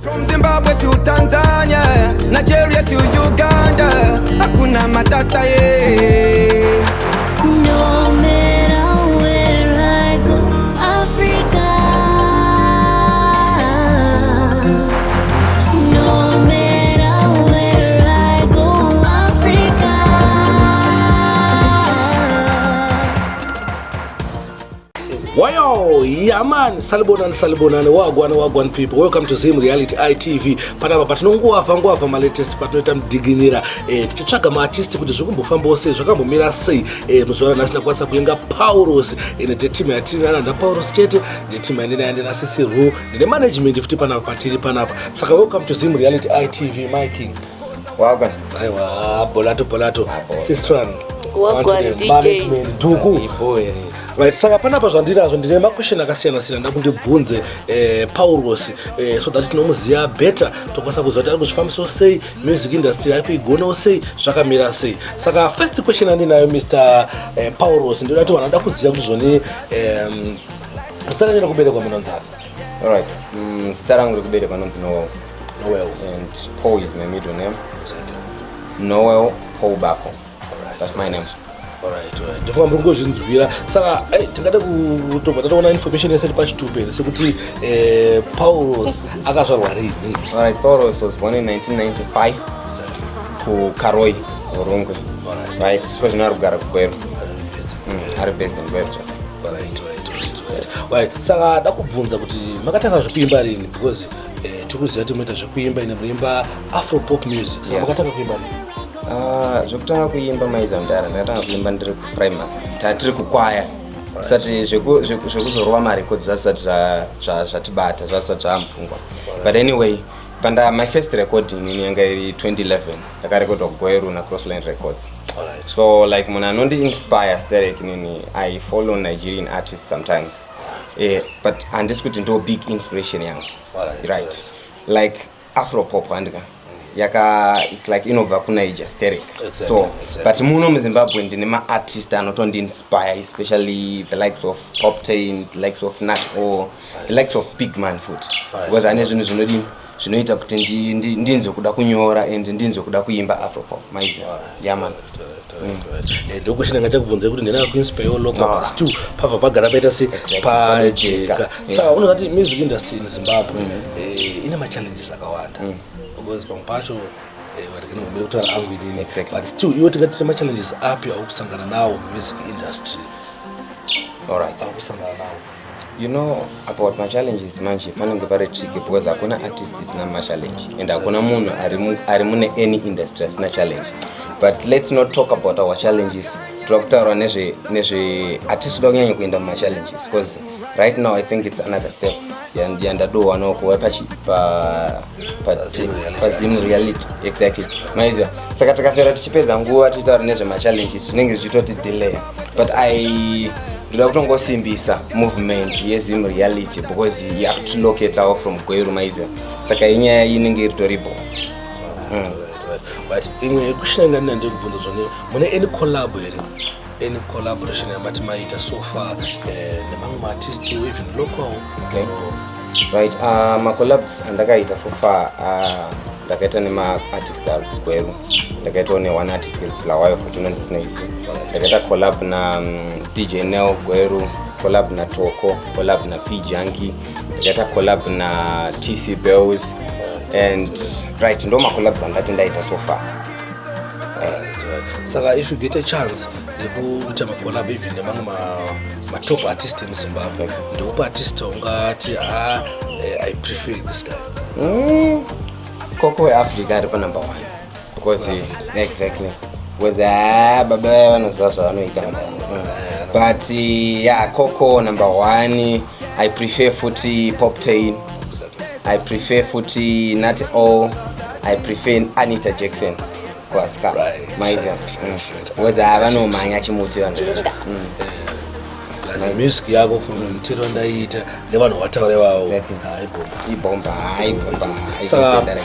From Zimbabwe to Tanzania, Nigeria to Uganda, hakuna matata ye. No matter where I go, Africa. No matter where I go, Africa. Wayo, yeah man, salibonani salibonani, wagwan wagwan people. Welcome to Zim Reality ITV. Panapa patinongowafa ngowafa malatest patinoita mudiginira tichitsvaga maartist kuti zvikumbofambawo sei, zvakambomira sei. Muzuva ranhasi ndakwanisa kuinga Pauros ine team yatinana ndaPauros chete, neteam yandinayo ndina Sisi Ru, ndine management futi panapa patiri panapa. Saka welcome to Zim Reality ITV, my king. Wagwan. Aiwa, bolato bolato. Sistran. Wagwan, DJ. Management dhuku. Right, saka panapa zvandinazvo ndine maquestion akasiyana siyana nda kundibvunze Pauros so that tinomuziva better, tokwanisa kuziva kuti ari kuzvifambisawo sei, music industry ari kuigonawo sei, zvakamira sei. Saka first question andinayo, Mr Pauros, ndinoda kuti vanhu vanoda kuziva kuti zvoni zita renyu rekuberekwa munonzani? Alright. Zita rangu rekuberekwa nonzi Noel. Noel. And Paul is my middle name. Noel Paul Bako. That's my name. Alright. Ndofunga muri kungozvinzwira. Saka tingade kutobva tatoona information yese iri pachitupa here, sekuti Paulos akazvarwa rini? Alright, Paulos was born in 1995 kuKaroi, Hurungwe. Right, ko zvino ari kugara kuGweru. Ari based in Gweru. Right. Saka da kubvunza kuti makatanga zvekuimba rini, because tikuziva kuti munoita zvekuimba, ine munoimba afro pop music. Saka makatanga kuimba rini? Ah, zvekutanga kuimba maiza mudara, ndakatanga kuimba ndiri kuprimary, tatiri kukwaya, tisati zvekuzorova marecords zvasati zvatibata, zvasati zvamupfungwa. But anyway, panda my first recording ini yanga iri 2011, ndakarekodwa kuGweru naCrossline Records. So like munhu anondi-inspire sterek nini, I follow Nigerian artists sometimes, but handisi kuti ndo big inspiration yangu. Right, like afropop handika yaka, it's like inobva kuNiger sterek. So but muno muZimbabwe ndine maartist anotondi-inspire, especially the likes of Poptain, the likes of Nat O, the likes of Big Man futi, because ane zvinhu zvinodini, zvinoita kuti ndinzwe kuda kunyora and ndinzwe kuda kuimba afropop, maiziva. Yeah man. Ndokushina ngachakubvunza kuti ndina kuinspire local, Ah. but still pabva pagara paita se pajeka. Pajeka. Saka unozati music industry in Zimbabwe ine machallenges akawanda, because pamwe pacho varikinombere kutaura angu inini, but still iwe tingati tine machallenges api aukusangana nawo mumusic industry? Aukusangana nawo. You know about machallenges manje, panenge pari tricky because hakuna artist isina machallenge and hakuna munhu ari mune any industry asina challenge. But let's not talk about our challenges. Toda kutaura nezve hatisi kuda kunyanya kuenda mumachallenges, because right now I think it's another step yandadowanawo kuva Zim Reality. paZim Reality, exactly, maiziva. Saka tikaswera tichipedza nguva tichitaura nezvemachallenges, zvinenge zvichitoti delay. But I ndoda kutongosimbisa movement yeZim Reality because yakutilocatawo from Gweru, maiziva. Saka inyaya inenge iri toripo. Right. Imwe question yanga ndina ndekubvunza zvone, mune any collab here, any collaboration yamati maita so far nemamwe maartist, even local? Okay. Right, macollabs andakaita so far, ndakaita nemaartist ari kuGweru, ndakaitawo neone artist iri Bulawayo futi inonzi Snazy. Ndakaita collab na DJ Nel Gweru, collab na Toko, collab na P Junkie, ndakaita collab na TC Bells and right, ndo macollabs andati ndaita so far. Right. Saka if you get a chance yekuita macollab even nemamwe matop artist emuZimbabwe, ndeupi artist ungati, ha, I prefer this guy? Koko weAfrica ari panumber one because, exactly, because ah, baba vaya vanoziva zvavanoita. But yeah, Coco number one. I prefer futi Poptain. I prefer futi Nat O. I prefer Anita Jackson kwaska. Maiziva. Because ah, vanomhanya chimuti vanhu. Plus music yako from mutero ndaiita nevanhu vataura ivavo. Haibomba. Ibomba, haibomba. Saka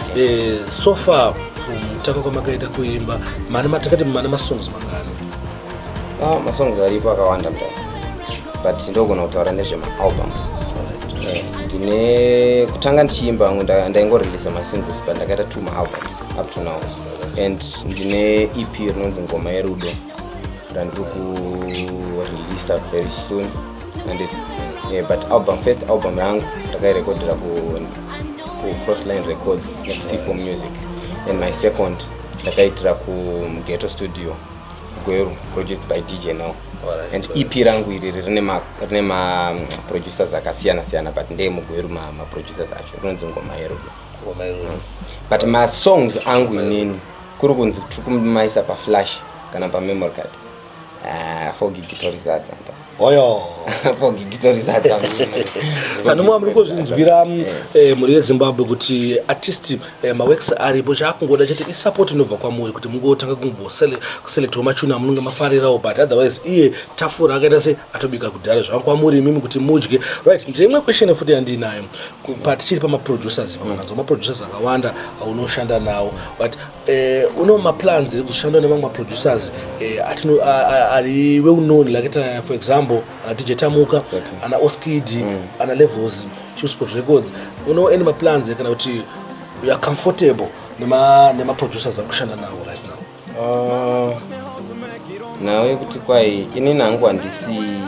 so far from kutanga kwamakaita kuimba, mane matakati mane masongs mangani? Ah, masongs aripo akawanda mudai, but ndogona kutaura nezvemaalbums. Ndine kutanga ndichiimba hangu, ndaingoreleasa masingles, but ndakaita two maalbums up to now, and ndine EP rinonzi Ngoma Yerudo randiri kureleasa very soon. And it, yeah, but album, first album rangu ndakairekodhera ku Crossline Records neku C4 Music, and my second ndakaitira kuGhetto Studio Gweru, produced by DJ Now. And EP rangu iri rine ma producers akasiyana siyana, but ndeemugweru maproducers acho. Rinonzi Ngoma Yerudo. Ngoma Yerudo. But masongs angu inini kuri kunzi tiri kumaisa paflash kana pamemory card. Ah, 4 gig torizadza. Oyo. 4 gig torizadza. Sanoma muri kuzvinzwira, mhuri yeZimbabwe, kuti artist, maworks aripo. Chaakungoda chete isupport inobva kwamuri kuti mungotanga kumboselectawo machuni amunenge mafarirawo, but otherwise iye tafura akaita se atobika kudhara zvava kwamuri imimi kuti mudye. Right, ndine question futi yandinayo. Patichiri pamaproducers, pamananzo maproducers akawanda aunoshanda nawo, but uno maplans ekuzoshanda nemamwe maproducers ari well known, like for example ana DJ Tamuka, ana Oskid, ana Levels, Chillspot Records? Uno any maplans kana kuti you are comfortable nemaproducers akushanda nawo right now? Nhau yekuti kwai inini hangu handisi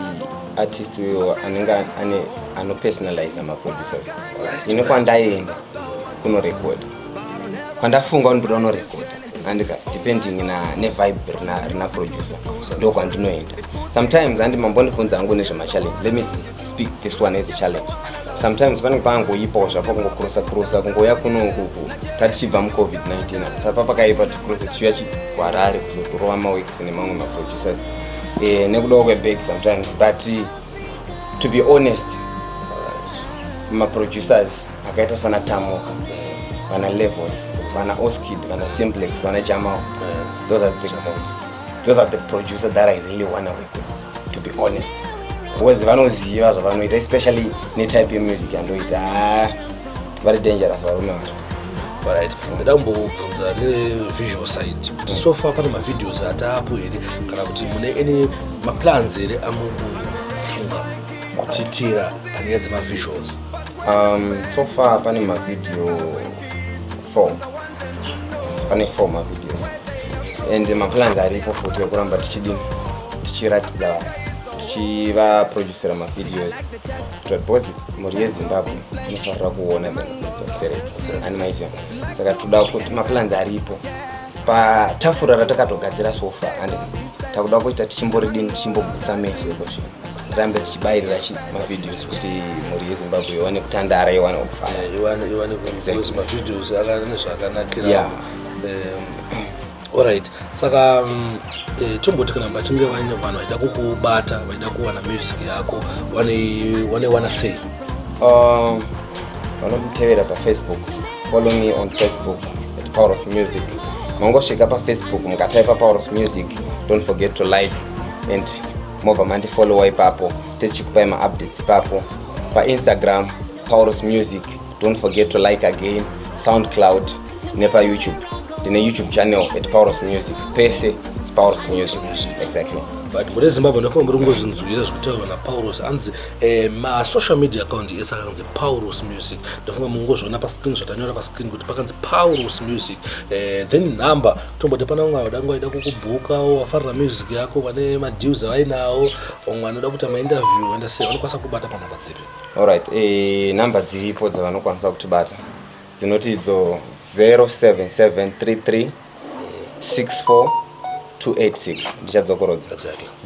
artist uyo anenge ane anopersonaliza maproducers. Ini kwandaenda kunorekodha, kwandafunga kuti ndoda kunorekodha, andika depending na nevibe rina producer, ndo kwandinoenda. Sometimes handi mambondibvunza hangu nezvemachallenge. Let me speak this one as a challenge. Sometimes panenge pangoipawo zvapo kungokrosa krosa, kungouya kunoku tatichibva muCOVID-19, saka pakaipa tikrose tichiuya kuHarare kuzotorova maworks nemamwe maproducers, nekudawo kwebag sometimes. But to be honest, maproducers akaita sana Tamoka, vana Levels, vana Oskid, vana Simplex, vana Jamal, those are the producers that I really wanna work with, to be honest, because vanoziva zvavanoita, especially netype yemusic yandoita. Ah, vari dangerous varume vacho. Alright, ndida kumbobvunza nevisual side kuti so far pane mavideos ataapo here, kana kuti mune any maplans here amukufunga kutiitira panyaya dzemavisuals? So far pane mavideo 4, pane 4 mavideos, and maplans aripo futi ekuramba tichidini, tichiratidza vanhu, tichivaproducera mavideos, kuitira because mhuri yeZimbabwe inofanira kuona than kuita. Ani maiziva, saka toda kuti maplans aripo patafura ratakatogadzira so far, and takuda kuita tichimboridini, tichimbogutsa meso iko zvino, tirambe tichibayirira chi mavideos kuti mhuri yeZimbabwe iwane kutandara, iwane kufara. Iwane. Exactly. Mavideos ane zvakanakira. Alright, saka tomboti kana vachinge vaine vanhu vaida kukubata, vaida kuwana music yako, vaneiwana sei? Vanotevera paFacebook. Follow me on Facebook at Power of Music. Mangosvika paFacebook, mukataipa Power of Music, don't forget to like and mobva mandifollowa ipapo, tichikupai maupdates ipapo. PaInstagram, Power of Music, don't forget to like again. SoundCloud nepaYouTube, ndine YouTube channel at Power of Music. Pese it's Power of Music, exactly. But mune Zimbabwe ndofunga muri kungozvinzwira zvekutaurwa naPaulos. Anzi masocial media account ese akanzi Paulos Music. Ndofunga mungozviona pascreen, zvatanyora pascreen kuti pakanzi Paulos Music. Then number, tomboti pana vamwe vada vaida kukubhukawo, vafarira music yako, vane madeals avainawo, vamwe vanoda kuita mainterview enda sei, vanokwanisa kubata panhamba dzipi? Alright, namba dziripo dzavanokwanisa kutibata dzinoti idzo 07733 64 286. Ndichadzokorodza.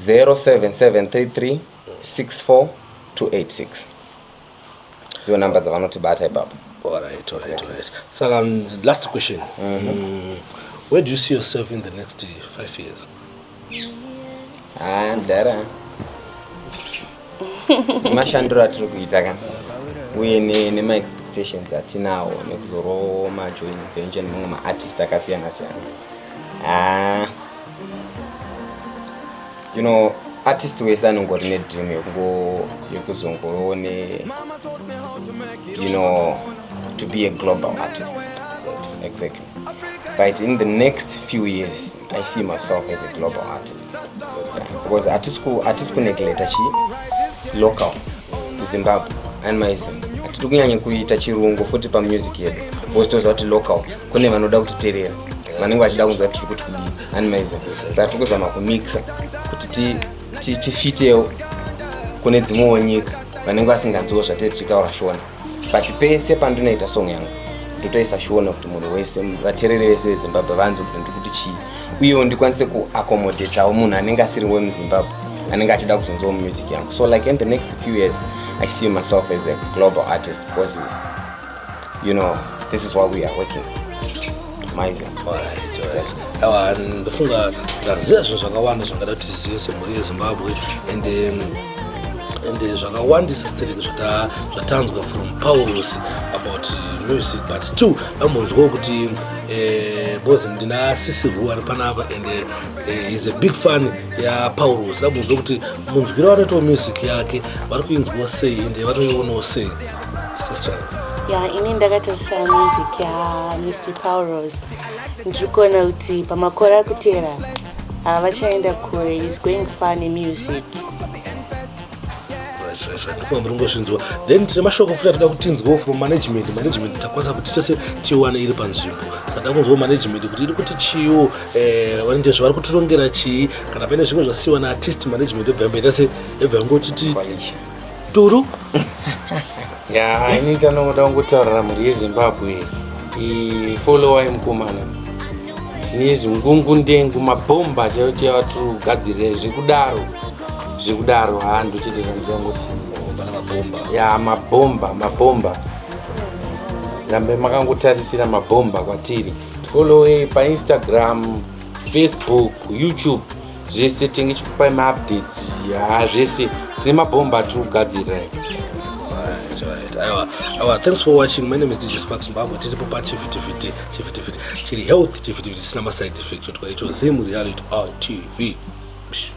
07733 64 286 ndiyo namba dzavanotibata ipapo. Alright. Saka last question. Where do you see yourself in the next 5 years? Ha, mudhara, mashandiro atiri kuita ka, uye nemaexpectations atinawo nekuzorowo majoint venture nemamwe maartist akasiyana siyana, ha, artist wese anongori nedream yekuzongorowo ne to be a global artist, exactly. But in the next few years I see myself as a global artist. Yeah, because hatisi kuneglecta chi local Zimbabwe and maizi Tiri kunyanya kuita chirungu futi pamusic yedu because toziva kuti local kune vanoda kutiteerera, vanenge vachida kunzwa kuti tiri kuti kudii, animaiza. Saka tiri kuzama kumixa kuti tifitewo kune dzimwewo nyika vanenge vasinganzwiwo zvatiri tichitaura Shona. But pese pandinoita song yangu, ndotoisa Shona kuti munhu wese, vateereri vese veZimbabwe vanzwe kuti ndiri kuti chii, uyewo ndikwanise kuaccomodatawo munhu anenge asiri wemuZimbabwe anenge achida kuzonzwawo music yangu. So like in the next few years, I see myself as a global artist because this is what we are working, maize. Alright. Aiwa, ndofunga ndaziva zvinhu zvakawanda zvangada kuti tizive semhuri yeZimbabwe and zvakawandisa stereki zvatanzwa from Paulos about music. But still vambonzwawo kuti because ndina Sisi Ru ari panapa and is a big fan yaPaulos. Vambonzwa kuti munzwiro vanoitawo music yake, vari kuinzwawo sei and vanoionawo sei, sister? Ya, ini ndakatarisa music yaMr Paulos, ndiri kuona kuti pamakore ari kuteera ava vachaenda kure. Is going far nemusic. Right. Ndofunga muri ngozvinzwa. Then tine mashoko futi atida kutinzwawo from management. Management takwanisa kuti tese tiwane iri panzvimbo, saka da kunzwawo management kuti iri kuti chiwo, vanenge zvavari kutirongera chii, kana paine zvimwe zvasiyiwa naartist, management yobva yamboita se yobva yangotiti Kwalisha. Turu. Ya, ini chanongoda kungotaurira mhuri yeZimbabwe, followai mukomana. Tine zvingungundengu, mabhomba chaiyo chaiyo atiri kugadzirira zvekudaro zvekudaro. Ha, ndochete zvandinoda ngoti. Pana mabhomba. Ya, mabhomba, mabhomba. Rambe makangotarisira mabhomba kwatiri. Followei paInstagram, Facebook, YouTube, zvese tinge chikupai maupdates. Ya, zvese tine mabhomba atiri kugadzirira. Right. Aiwa, aiwa, thanks for watching. My name is DJ Sparks Zimbabwe. Tiripo pachivhitivhiti, chivhitivhiti chiri health, chivhitivhiti chisina maside effect, chotwa icho Zim Reality RTV. Psh.